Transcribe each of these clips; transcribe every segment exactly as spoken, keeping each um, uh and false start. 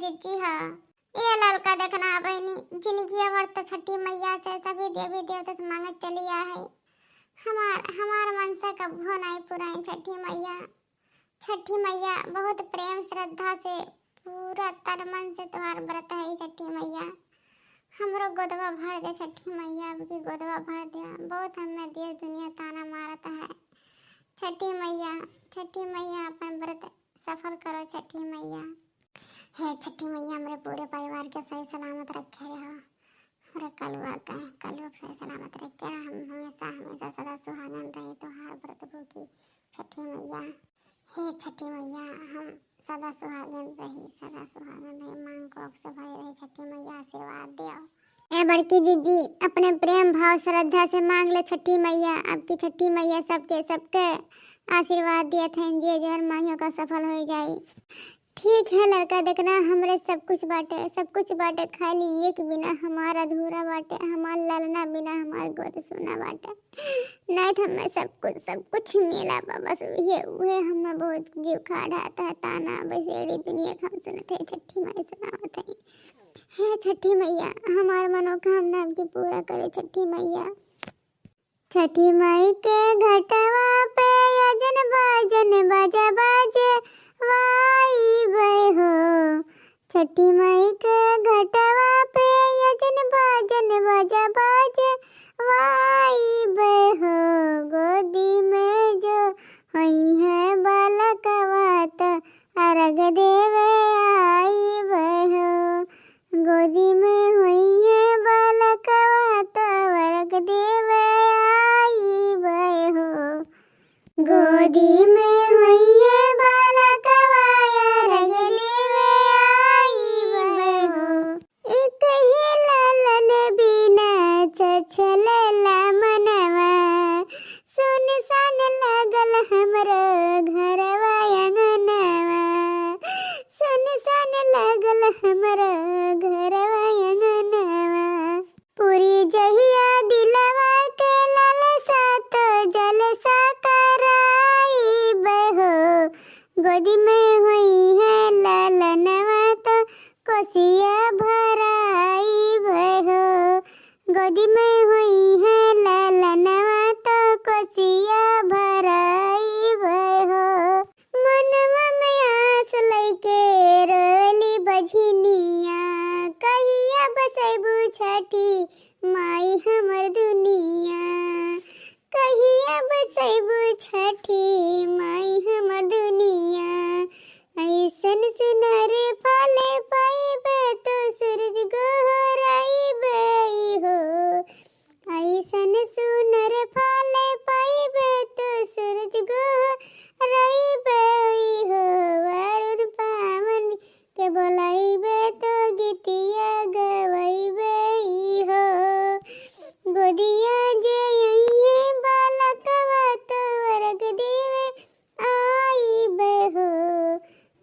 जी हाँ। ए ललका देखना बहिनी, जिनगिया भर तो छठी मैया से सभी देवी देवता से मांगत चली आ है। हमार, हमार मनसा कब्बो नाई पुराई छठी मैया। छठी मैया बहुत प्रेम श्रद्धा से पूरा तन मन से तोहार व्रत है छठी मैया। हमरो गोदवा भर दे छठी मैया, अब की गोदवा भर दे। बहुत हमें देश दुनिया ताना मारत है छठी मैया। छठी मैया अपन व्रत सफल करो छठी मैया। हे छठी मैया, हमरे पूरे परिवार के सही सलामत रखे रहो। हमरे कलुआ के, कलुआ के सही सलामत रखे रहो। हम हमेशा, हमेशा सदा सुहागन रही तोहार व्रत भूखी छठी मैया। हे छठी मैया, हम सदा सुहागन रही, सदा सुहागन रही, मांग कोख से भरी रही छठी मैया, आशीर्वाद दियो। ए बड़की जीजी, अपने प्रेम भाव श्रद्धा से मांग ले छठी मैया। अब की छठी मैया सबके, सबके आशीर्वाद दियत हैं, जे जवन मांगियो का सफल हो जाई। ठीक है लड़का, देखना हमरे सब कुछ बाटे, सब कुछ बाटे, खाली एक बिना हमार अधूरा बाटे, हमार ललना बिना हमार गोद सूना बाटे। नहीं तो हमें सब कुछ, सब कुछ मिला बा, बस उहे, उहे हमें बहुत जीव खाड़ा था, ताना बसेड़ी दुनिया के हम सुनत है, छठी माई सुनावत है। हे छठी मैया, हमार मनोकामना अब की पूरा करे छठी मैया। छठी माई के घटवा पे अजन बाजन बाजा बाजे वाई बे हो। छठी माई के घटवा पे अजन बाजन बाजा बाजे वाई बे हो। गोदी में जो होई है बालकवा त अर्घ देवे आई बे हो। गोदी में होई है बालकवा त अर्घ देवे आई बे हो। गोदी में होई है बालकवा अर्घ देवे आई बे हो। एक ही लालन बिना छछलेला मनवा, सुनसान लागल हमरो घरवा अंगनवा, सुनसान लागल हमरो घरवा अंगनवा। पूरी जहिया दिलवा के लालसा तो जलसा कराई बे हो। गोदी में होई है लालनवा तो कोसिया भराई बे हो। गोदी में होई है लालनवा तो कोसिया भराई बे हो। मनवा में आस लइके रोली बझनिया, कहिया बसैबू छठी माई हमर दुनिया, कहिया बसैबू छठी माई हमर दुनिया। ऐसन सुनर फल पाइबे तो सूरज गोहराइबे हो। ऐसन सुनर फल पाइबे तो सूरज गोहराइबे हो। वरुण पावन के बोलाइबे तो गीतिया गवाइबे हो। गोदिया जे अइहे बालकवा तो अर्घ देवे आइबे हो।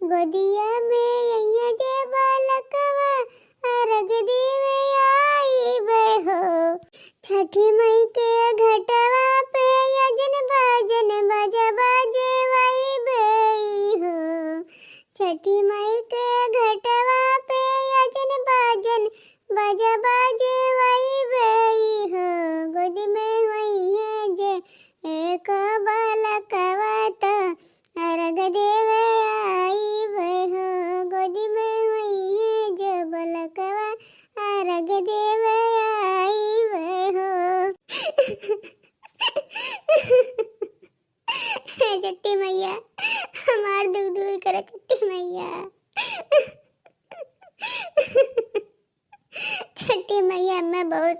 गोदिया में अइहे जे बालकवा अर्घ देवे आइबे हो। छठी माई के घटवा पे अजन बाजन बाजा बाजे वाइबे हो। छठी माई के घटवा पे अजन बाजन बाजा बाजे वाइबे हो। गोदी में होई है जे एक बालकवा त अर्घ देवे आइबे हो। गोदी में होई है जे बालकवा अर्घ देवे आइबे हो। हे छठी मैया, हमार दुख दूर करो छठी मैया। छठी मैया, हमें बहुत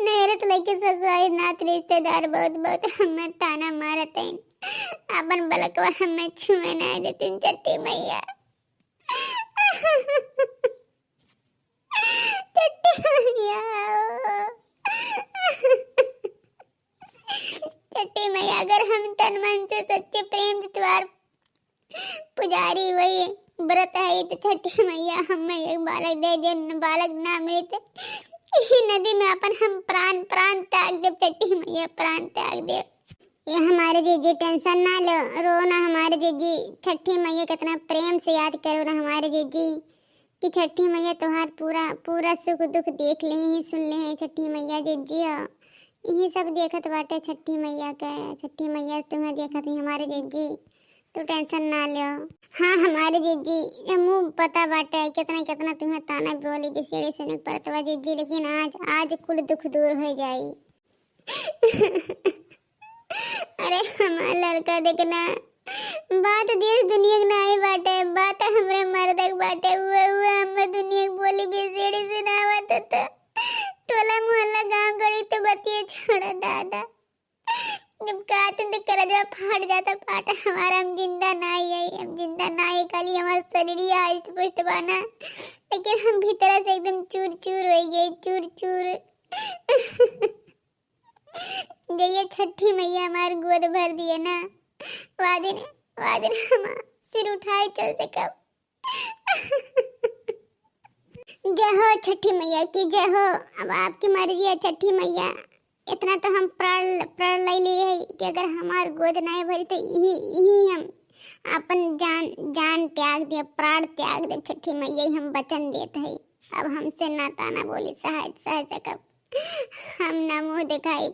नैहर से लेके ससुरारी नात रिश्तेदार बहुत, बहुत हमें ताना मारत हैं। अपन बलकवा हमें छुए नहीं देते छठी मैया। छठी मैया, छठी मैया, अगर हम तन मन से सच्चे प्रेम से तोहार पुजारी वही व्रत है तो छठी मैया हमें एक बालक दे दे, न बालक ना मिले तो इही नदी में अपन हम प्राण, प्राण त्याग देब छठी मैया, प्राण त्याग देब। ये हमारे जीजी tension ना लो, रो ना हमारे जीजी, छठी मैया कितना प्रेम से याद करो ना हमारे जीजी। ई छठी मैया तोहार पूरा, पूरा सुख दुख देख ले ही, सुन ले है छठी मैया जिज्जी हो। यही सब देखत बाटे छठी मैया के। छठी मैया तुम्हें देखत ही हमारे जिज्जी, तू tension ना लियो। हाँ हमारे जिज्जी, हमू पता बाटे कितना कितना तुम्हें ताना बोली बिसेड़ी सुने के पड़त बा जिज्जी, लेकिन आज, आज कुल दुख दूर हो जाई। अरे हमार लड़का देखना, बात देश दुनिया के नाई बाटे, बात हमरे मर्द के बाटे। उहे, उहे हमरे दुनिया के बोली बिसेड़ी सुनावत तो टोला मोहल्ला गांव गली तो बतिये छोड़ा दादा। जब कहते तो करजवा फाट जाता फाट हमारा, हम जिंदा नाई आई, हम जिंदा नाई, खाली हमारा शरीर ही हष्ट पुष्ट बाना, लेकिन हम भीतर से एकदम चूर चूर हो गए, चूर चूर। जइया छठी मैया हमार गोद भर दिए ना, वा दिन, वा दिन हम सिर उठाए चल सकब। जय हो छठी मैया की जय हो। अब आपकी मर्जी है छठी मैया, इतना तो हम प्रण, प्रण ले लिए है कि अगर हमार गोद नहीं भरी तो यही, यही हम अपन जान, जान त्याग दे, प्राण त्याग दे छठी मैया, हम वचन देत है। अब हमसे ना ताना बोली सहज, सह सकब, हम ना मुँह दिखाई।